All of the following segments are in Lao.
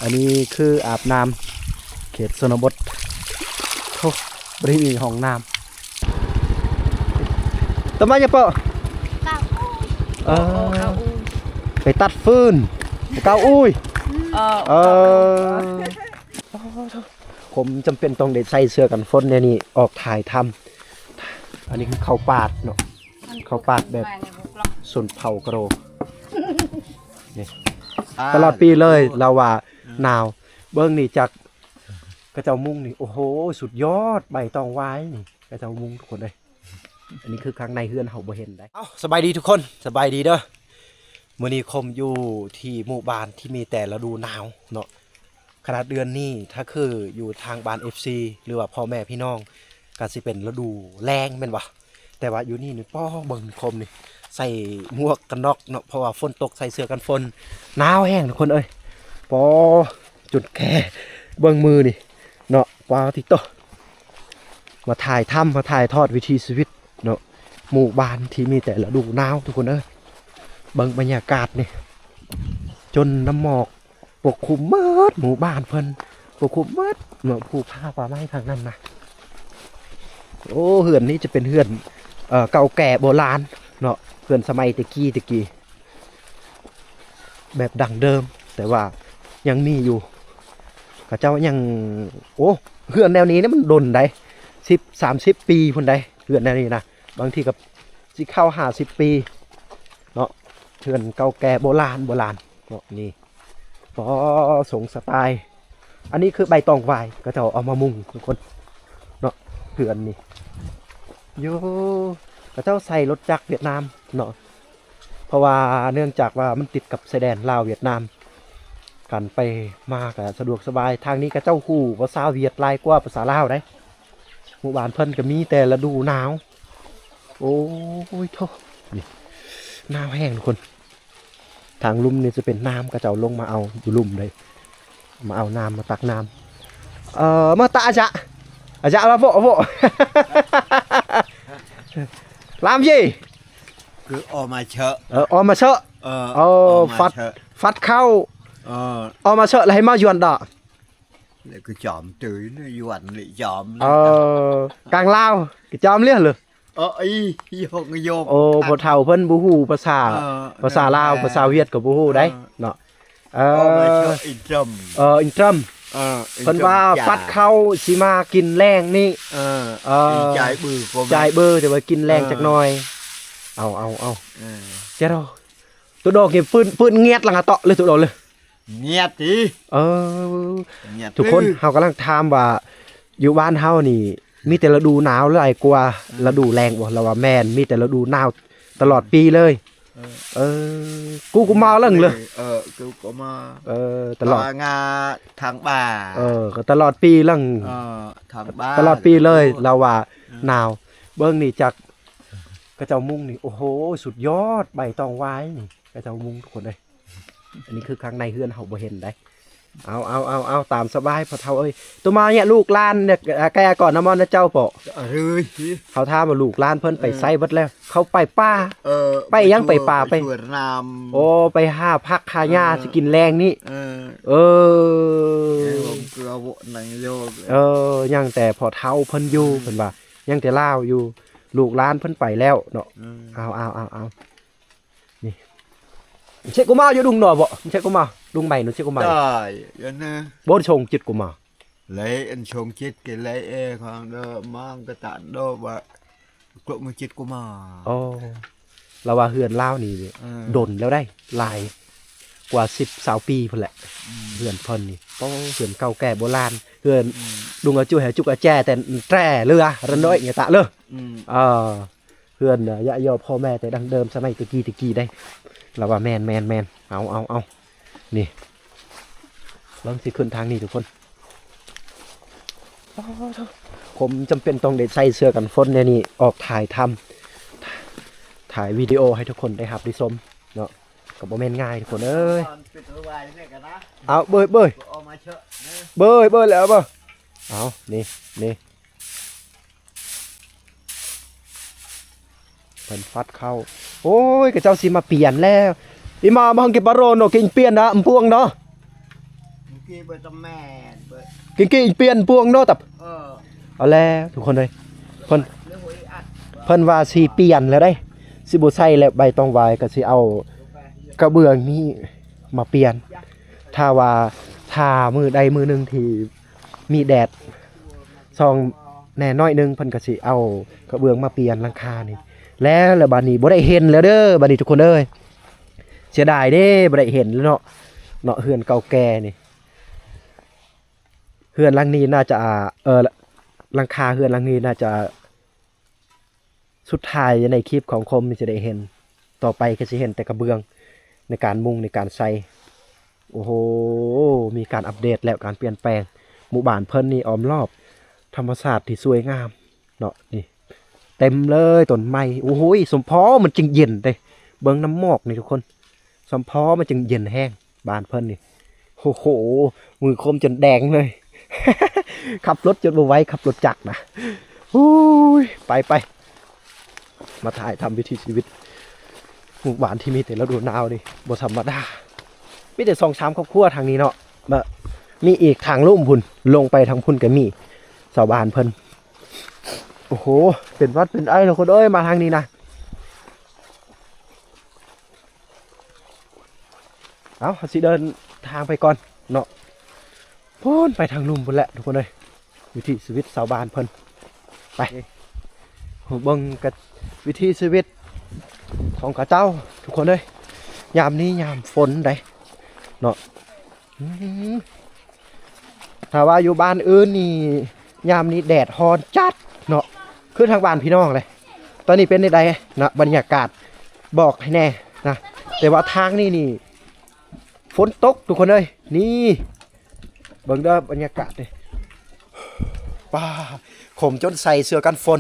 ອັນນີ້ຄືອາບນ້ຳເຂດຊົນນະບົດ. ໂທ້ ບໍ່ໄດ້ມີຫ້ອງນ້ຳ. ຕະມາຍະເປາະ ກາອູ້ຍ. ເອີ ໂອ້ ກາອູ້ຍ. ໄປຕັດຟືນ ໄປເກົາອູ້ຍ. ເອີ ເອີ ໂອ້ ໂທ້ ຜົມຈຳເປັນຕ້ອງໄດ້ໃສ່ເສື້ອກັນຝົນແນວນີ້ອອກຖ່າຍທຳ. ອັນນີ້ຄືເຂົ້າປາດເນາະ ເຂົ້າປາດແບບຊົນເຜົ່າກະໂດ. ນີ້ ອ່າ ຕະຫຼອດປີເລີຍ ລາວວ່າ ອືມ ໜາວ. ເບິ່ງນີ້ ຈັກຂະເຈົ້າມຸງນີ້ ໂອ້ໂຫ ສຸດຍອດ ໃບຕອງຫວາຍນີ້ ຂະເຈົ້າມຸງ ທຸກຄົນເອີຍ. ອັນນີ້ຄືຂ້າງໃນເຮືອນເຮົາບໍ່ເຫັນໄດ໋. ເອົ້າ ສະບາຍດີທຸກຄົນ ສະບາຍດີເດີ. ມື້ນີ້ຄົມຢູ່ທີ່ໝູ່ບ້ານທີ່ມີແຕ່ລະດູໜາວເນາະ. ຂະໜາດເດືອນນີ້ ຖ້າຄືຢູ່ທາງບ້ານ ເອັຟຊີ ຫຼືວ່າພໍ່ແມ່ພີ່ນ້ອງ ກະຊິເປັນລະດູແລ້ງແມ່ນບໍ່? ແຕ່ວ່າຢູ່ນີ້ນີ້ ປໍ ເບິ່ງຄົມນີ້ ໃສ່ໝວກກັນນັອກເນາະ ເພາະວ່າຝົນຕົກ ໃສ່ເສື້ອກັນຝົນ ໜາວແຮງທຸກຄົນເອີຍ. ປໍ ຈົນແກ່ ເບິ່ງມືນີ້ເນາະ ປາຕິໂຕ. ມາຖ່າຍທຳ ມາຖ່າຍທອດວິຖີຊີວິດເນາະ ໝູ່ບ້ານທີ່ມີແຕ່ລະດູໜາວທຸກຄົນເອີຍ. ເບິ່ງບັນຍາກາດນີ້ ຈົນນ້ຳໝອກປົກຄຸມໝົດໝູ່ບ້ານເພິ່ນ ປົກຄຸມໝົດເນາະ ພູຜາປ່າໄມ້ທາງນັ້ນນະ. ໂອ້ ເຮືອນນີ້ຈະເປັນເຮືອນ ເອີ ເກົ່າແກ່ໂບລານເນາະ ເຮືອນສະໄໝແຕ່ກີ້ແຕ່ກີ້ ແບບດັ້ງເດີມ ແຕ່ວ່າຍັງມີຢູ່. ເຂົາເຈົ້າຍັງ ໂອ້ ເຮືອນແນວນີ້ນີ້ມັນດົນໃດ໋ ສິບ ສາມສິບປີພຸ້ນໃດ໋ ເຮືອນແນວນີ້ນະ ບາງທີກໍຊິເຂົ້າຫ້າສິບປີເນາະ. ເຮືອນເກົ່າແກ່ໂບລານ ໂບລານເນາະ ນີ້ ອໍ ຊົງສະໄຕ. ອັນນີ້ຄືໃບຕອງຫວາຍ ເຂົາເຈົ້າເອົາມາມຸງທຸກຄົນເນາະ ເຮືອນນີ້. ໂຢ ເຂົາເຈົ້າໃຊ້ລົດຈັກຫວຽດນາມເນາະ ເພາະວ່າເນື່ອງຈາກວ່າມັນຕິດກັບຊາຍແດນລາວຫວຽດນາມ ການໄປມາກໍສະດວກສະບາຍ. ທາງນີ້ເຂົາເຈົ້າຮູ້ພາສາຫວຽດຫຼາຍກວ່າພາສາລາວໃດ໋. ໝູ່ບ້ານເພິ່ນກໍມີແຕ່ລະດູໜາວ. ໂອ້ຍໂທ້ ນີ້ ໜາວແຮງທຸກຄົນ. ທາງລຸ່ມນີ້ຈະເປັນນ້ຳ ເຂົາເຈົ້າລົງມາເອົາຢູ່ລຸ່ມເດ້ ມາເອົານ້ຳ ມາຕັກນ້ຳ. ເອີ ມາຕະອາຈະ ອາຈະລາໂວ ວ ລາມເຢ ຄືອອມາເຊາະ ເອີ ອອມາເຊາະ ເອີ ເອົາ ອອມາເຊາະ ຟັດ ຟັດເຂົ້າ ເອີ ອອມາເຊາະ ແລ້ວໃຫ້ມາຢວນດອກ ແລ້ວກໍຈອມຕື້ນ ຢວນເລີຍຈອມ ເອີ ກາງລາວກໍຈອມເລີຍເລີ. ເອີ ອີ ໂຍກ ໂຍກ ໂອ້ ພໍ່ເຖົ້າເພິ່ນບໍ່ຮູ້ພາສາ ເອີ ພາສາລາວ ນັ້ນແຫຼະ ພາສາຫວຽດກໍບໍ່ຮູ້ໄດ໋ ເອີ ເນາະ. ເອີ ເອີ ອິນຕຣຳ ເອີ ອິນຕຣຳ ເອີ ເພິ່ນວ່າ ອິນຕຣຳ ຟັດເຂົ້າຊິມາກິນແລງນີ້ ເອີ ເອີ ຈ່າຍບື ຈ່າຍບື ແຕ່ວ່າກິນແລງ ເອີ ຈັກໜ່ອຍ. ເອົາ ເອົາ ເອົາ ເອີ ເຈົ້າ ໂຕດອກນີ້ ປືນ ປືນງຽດຫຼັງອະເຕາະເລີຍ ໂຕດອກເລີຍ. ງຽດຕິ ເອີ ງຽດ ທຸກຄົນ ເອີ ເຮົາກຳລັງຖາມວ່າ ຢູ່ບ້ານເຮົານີ້ ມີແຕ່ລະດູໜາວຫຼາຍກວ່າ ອືມ ລະດູແລ້ງບໍ່? ລາວວ່າແມ່ນ ມີແຕ່ລະດູໜາວຕະຫຼອດປີເລີຍ. ເອີ ເອີ ກູກູມາເລີງເລີຍ ເອີ ກູກູມາ ເອີ ຕະຫຼອດ ງາທາງບ້ານ ເອີ ກໍຕະຫຼອດປີເລີງ ເອີ ທາງບ້ານ ຕະຫຼອດປີເລີຍ ລາວວ່າ ອືມ ໜາວ. ເບິ່ງນີ້ ຈັກຂະເຈົ້າມຸງນີ້ ໂອ້ໂຫ ສຸດຍອດ ໃບຕອງຫວາຍນີ້ ຂະເຈົ້າມຸງ ທຸກຄົນເອີຍ. ອັນນີ້ຄືຂ້າງໃນເຮືອນເຮົາບໍ່ເຫັນໄດ໋. ເອົາ ເອົາ ເອົາ ເອົາ ຕາມສະບາຍພໍ່ເຖົ້າເອີຍ. ໂຕມາເນຍ ລູກຫຼານເນຍ ແກ່ກ່ອນນຳບໍ່ນະເຈົ້າເປາະ? ເອີຍ ເຮົາຖາມວ່າລູກຫຼານເພິ່ນໄປ ເອີ ໃສເບິດແລ້ວ? ເຂົາໄປປ່າ. ເອີ ໄປຫຍັງ? ໄປປ່າ ໄປສວນນ້ຳ. ໂອ້ ໄປຫາຜັກຫາຫຍ້າ ເອີ ຊິກິນແລງນີ້. ເອີ ເອີ ເອີ ຍັງແຕ່ພໍ່ເຖົ້າເພິ່ນຢູ່ ເອີ ເພິ່ນວ່າ ຍັງແຕ່ລາວຢູ່ ລູກຫຼານເພິ່ນໄປແລ້ວເນາະ. ເອີ ເອົາ ເອົາ ເອົາ ເອົາ. ນີ້ ເຊກກູມາຢູ່ດຸງໜໍບໍ່? ເຊກກູມາ ດຸງໃໝ່ໜູ ເຊກກູມາ ໄດ້ ອັນນະ ບໍ່ຊົງຈິດກູມາ ແລະ ອັນຊົງຈິດກະແລ ເອ ຂອງເດີມາງກະຕະໂດບະ ກົມາຈິດກູມາ. ອໍ ລາວວ່າເຮືອນລາວນີ້ ເອີ ດົນແລ້ວໄດ໋ ຫຼາຍກວ່າສິບຊາວປີພຸ້ນແຫຼະ. ອືມ ເຮືອນເພິ່ນນີ້ ໂອ້ ເຮືອນເກົ່າແກ່ໂບລານ ເຮືອນ ອືມ ດຸງອາຈຸຍ ອາຈຸກອາແຈ ແຕ່ແຕ່ເຫຼືອ ຣະນ້ອຍ ອືມ ເງຍຕະເລີ. ອືມ ເອີ ເຮືອນຍະຍໍພໍ່ແມ່ແຕ່ດັ້ງເດີມສະໄໝແຕ່ກີ້ແຕ່ກີ້ໄດ໋. ລາວວ່າແມ່ນ ແມ່ນ ແມ່ນ ເອົາ ເອົາ ເອົາ ນີ້ ເບິ່ງຊິຂຶ້ນທາງນີ້ທຸກຄົນ. ໂອ້ໂທ້ ຜົມຈຳເປັນຕ້ອງໄດ້ໃສ່ເສື້ອກັນຝົນແນວນີ້ອອກຖ່າຍທຳ ຖ່າຍວິດີໂອໃຫ້ທຸກຄົນໄດ້ຮັບໄດ້ຊົມເນາະ ກໍບໍ່ແມ່ນງ່າຍທຸກຄົນເອີຍ. ເອົາ ເບີຍ ເບີຍ ເບີຍ ເບີຍແລ້ວເບີຍ. ເອົາ ນີ້ ນີ້ ເພິ່ນຟັດເຂົ້າ. ໂອ້ຍ ຂະເຈົ້າຊິມາປ່ຽນແລ້ວ. ອີ່ມາ ມາຫ້ອງກິປາໂຣໂນ ກິນປ່ຽນນະ ອຳພວງເນາະ. ກີ້ເບິດຕະແມ່ນເບິດ ກິນກີ້ປ່ຽນພວງເນາະ ຕັບ ເອີ ເອົາແລ້ວທຸກຄົນເອີຍ ເພິ່ນ ເພິ່ນວ່າຊິປ່ຽນແລ້ວເດ້ ຊິບໍ່ໃສ່ແລ້ວ ໃບຕອງຫວາຍກໍຊິເອົາກະເບື້ອງນີ້ມາປ່ຽນ ຖ້າວ່າ ຖ້າມື້ໃດມື້ໜຶ່ງທີ່ມີແດດສ່ອງແດ່ໜ້ອຍໜຶ່ງ ເພິ່ນກໍຊິເອົາກະເບື້ອງມາປ່ຽນຫຼັງຄານີ້ ແລ້ວ ແລ້ວບາດນີ້ບໍ່ໄດ້ເຫັນແລ້ວເດີ ບາດນີ້ທຸກຄົນເອີຍ ເສຍດາຍເດ້ ບໍ່ໄດ້ເຫັນແລ້ວເນາະ ເນາະ ເຮືອນເກົ່າແກ່ນີ້ ເຮືອນຫຼັງນີ້ໜ້າຈະ ເອີ ຫຼັງຄາເຮືອນຫຼັງນີ້ໜ້າຈະສຸດທ້າຍໃນຄລິບຂອງຄົມນີ້ຈະໄດ້ເຫັນ ຕໍ່ໄປກໍຊິເຫັນແຕ່ກະເບື້ອງໃນການມຸງໃນການໃສ່ ໂອ້ໂຫ ມີການອັບເດດແລ້ວ ການປ່ຽນແປງ ໝູ່ບ້ານເພິ່ນນີ້ອ້ອມລອບທຳມະຊາດທີ່ສວຍງາມເນາະ ນີ້ ເຕັມເລີຍຕົ້ນໄມ້ ໂອ້ໂຫ ສົມພໍມັນຈຶ່ງເຢັນເດ້ ເບິ່ງນ້ຳໝອກນີ້ທຸກຄົນ ສົມພໍມັນຈຶ່ງເຢັນແຮງ ບ້ານເພິ່ນນີ້ ໂອ້ໂຫ ມືຄົມຈົນແດງເລີຍ ຂັບລົດຈົນບໍ່ໄຫວ ຂັບລົດຈັກນະ ໂອ້ຍ ໄປໆ ມາຖ່າຍທຳວິຖີຊີວິດໝູ່ບ້ານທີ່ມີແຕ່ລະດູໜາວນີ້ບໍ່ທຳມະດາ ມີແຕ່ສອງສາມຄອບຄົວທາງນີ້ເນາະ ມາ ມີອີກທາງລຸ່ມພຸ້ນ ລົງໄປທາງພຸ້ນກໍມີ ຊາວບ້ານເພິ່ນ ໂອ້ໂຫ ເປັນຫວັດເປັນໄອເນາະຄົນເອີຍ ມາທາງນີ້ນະ ເອົາ ເຮົາຊິເດີນທາງໄປກ່ອນເນາະ ພຸ້ນ ໄປທາງລຸ່ມພຸ້ນແຫຼະທຸກຄົນເອີຍ ວິຖີຊີວິດຊາວບ້ານເພິ່ນ ໄປ ເບິ່ງກັບວິຖີຊີວິດຂອງເຂົາເຈົ້າທຸກຄົນເອີຍ ຍາມນີ້ຍາມຝົນໃດ໋ເນາະ ອືມ ຖ້າວ່າຢູ່ບ້ານອື່ນນີ້ ຍາມນີ້ແດດຮ້ອນຈັດເນາະ ຄືທາງບ້ານພີ່ນ້ອງເລີຍ ຕອນນີ້ເປັນຈັ່ງໃດນະ ບັນຍາກາດ ບອກໃຫ້ແດ່ນະ ແຕ່ວ່າທາງນີ້ນີ້ ຝົນຕົກທຸກຄົນເອີຍ ນີ້ ເບິ່ງເດີບັນຍາກາດນີ້ ປ້າ ຂົມຈົນໃສ່ເສື້ອກັນຝົນ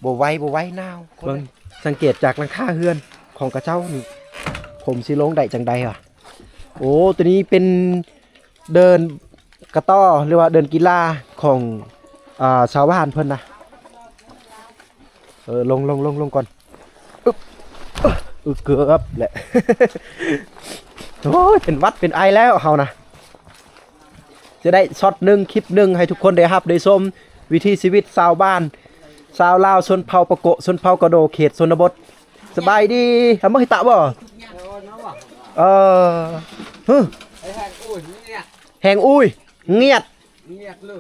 ບໍ່ໄຫວ ບໍ່ໄຫວ ໜາວ ເບິ່ງ ສັງເກດຈາກຫຼັງຄາເຮືອນຂອງເຂົາເຈົ້ານີ້ ຜົມຊິລົງໄດ້ຈັ່ງໃດຫວາ ໂອ້ ໂຕນີ້ເປັນເດີ່ນກະຕໍ ຫຼືວ່າເດີ່ນກິລາຂອງ ອ່າ ຊາວບ້ານເພິ່ນນະ ເອີ ລົງ ລົງ ລົງ ລົງກ່ອນ ອຶບ ອຶບ ເກືອບແຫຼະ ໂອ້ຍ ເປັນຫວັດເປັນໄອແລ້ວເຮົານະ ຈະໄດ້ຊັອດໜຶ່ງ ຄລິບໜຶ່ງ ໃຫ້ທຸກຄົນໄດ້ຮັບໄດ້ຊົມ ວິຖີຊີວິດຊາວບ້ານ ຊາວລາວຊົນເຜົ່າປະໂກະ ຊົນເຜົ່າກະໂດ ເຂດຊົນນະບົດ ສະບາຍດີ ທຳມະຫິຕະບໍ່ ເອີ ຫຶ ແຮງອຸຍ ງຽດ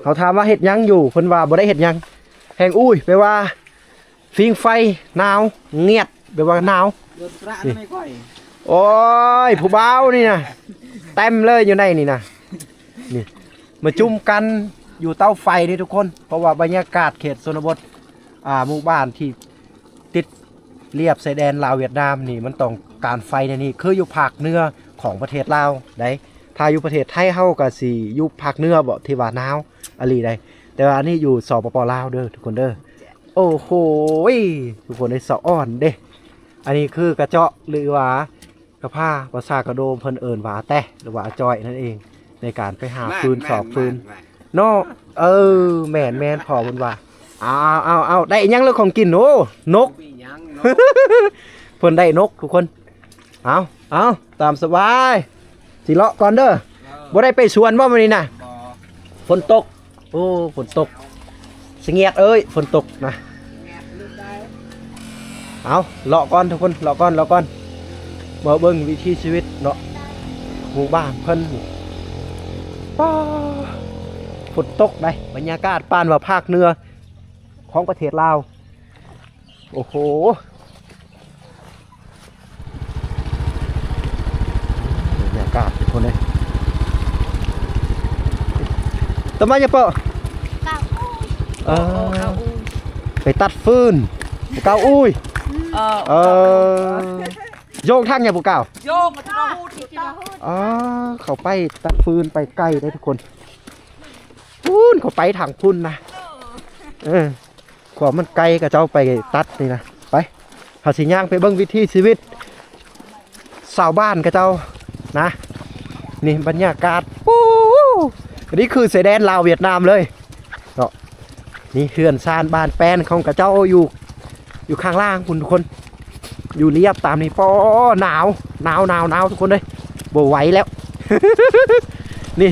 ເຮົາຖາມວ່າເຮັດຫຍັງຢູ່ ເພິ່ນວ່າບໍ່ໄດ້ເຮັດຫຍັງ ແຮງອຸຍ ແປວ່າ ຟິງໄຟ ໜາວ ງຽດ ແປວ່າໜາວ ໂອ້ຍ ຜູ້ບ່າວນີ້ນະ ເຕັມເລີຍຢູ່ໃນນີ້ນະ ນີ້ ມາຈຸມກັນຢູ່ເຕົາໄຟນີ້ທຸກຄົນ ເພາະວ່າບັນຍາກາດເຂດຊົນນະບົດ ອ່າ ໝູ່ບ້ານທີ່ຕິດລຽບຊາຍແດນລາວຫວຽດນາມນີ້ ມັນຕ້ອງການໄຟແນວນີ້ ຄືຢູ່ພາກເໜືອຂອງປະເທດລາວໃດ໋ ຖ້າຢູ່ປະເທດໄທເຮົາກໍຊິຢູ່ພາກເໜືອເບາະ ທີ່ວ່າໜາວອີ່ຫຼີໃດ໋ ແຕ່ວ່າອັນນີ້ຢູ່ ສປປ ລາວເດີ ທຸກຄົນເດີ ໂອ້ໂຫ ທຸກຄົນເອີຍ ສະອອນເດ້ ອັນນີ້ຄືກະເຈາະ ຫຼືວ່າ ກະພາ ພາສາກະໂດມເພິ່ນເອີ້ນວ່າອາແຕະ ຫຼືວ່າອາຈ້ອຍນັ້ນເອງ ໃນການໄປຫາຟືນ ແມ່ນ ຊອກຟືນ ແມ່ນ ແມ່ນ ເນາະ ເອີ ແມ່ນໆ ພໍ່ເພິ່ນວ່າ ເອົາໆໆ ໄດ້ອີ່ຫຍັງແລ້ວຂອງກິນ ໂອ້ ນົກ ເພິ່ນໄດ້ນົກທຸກຄົນ ເອົາ ເອົາ ຕາມສະບາຍ ຊິເລາະກ່ອນເດີ ເອີ ບໍ່ໄດ້ໄປສວນບໍ່ມື້ນີ້ນະ ບໍ່ ຝົນຕົກ ໂອ້ ຝົນຕົກ ສະງຽດເອີຍ ຝົນຕົກນະ ເອົາ ເລາະກ່ອນທຸກຄົນ ເລາະກ່ອນ ເລາະກ່ອນ ມາເບິ່ງວິຖີຊີວິດເນາະ ໝູ່ບ້ານເພິ່ນ ປ້າ ຝົນຕົກໃດ໋ ບັນຍາກາດປານວ່າພາກເໜືອຂອງປະເທດລາວ ໂອ້ໂຫ ບັນຍາກາດທຸກຄົນເອີຍ ຕະມາຍະເປາະ ເກົ້າອູ້ຍ ເອີ ເກົ້າອູ້ຍ ໄປຕັດຟືນ ເກົ້າອູ້ຍ ເອີ ເອີ ໂຍງທາງຫຍັງຜູ້ກ່າວ ໂຍງມາທາງຫູດ ອໍ ເຂົາໄປຕັດຟືນໄປໄກເດ້ທຸກຄົນ ພຸ້ນ ເຂົາໄປທາງພຸ້ນນະ ເອີ ເອີ ຂວາມັນໄກ ເຂົາເຈົ້າໄປຕັດນີ້ນະ ໄປ ເຮົາຊິຍ່າງໄປເບິ່ງວິຖີຊີວິດຊາວບ້ານເຂົາເຈົ້ານະ ນີ້ບັນຍາກາດ ໂອ້ ອັນນີ້ຄືຊາຍແດນລາວຫວຽດນາມເລີຍເນາະ ນີ້ເຮືອນຊານບ້ານແປ້ນຂອງເຂົາເຈົ້າຢູ່ ຢູ່ຂ້າງລ່າງພຸ້ນທຸກຄົນ ຢູ່ລຽບຕາມນີ້ ປໍ ໜາວ ໜາວ ໜາວ ໜາວ ທຸກຄົນເອີຍ ບໍ່ໄຫວແລ້ວ ນີ້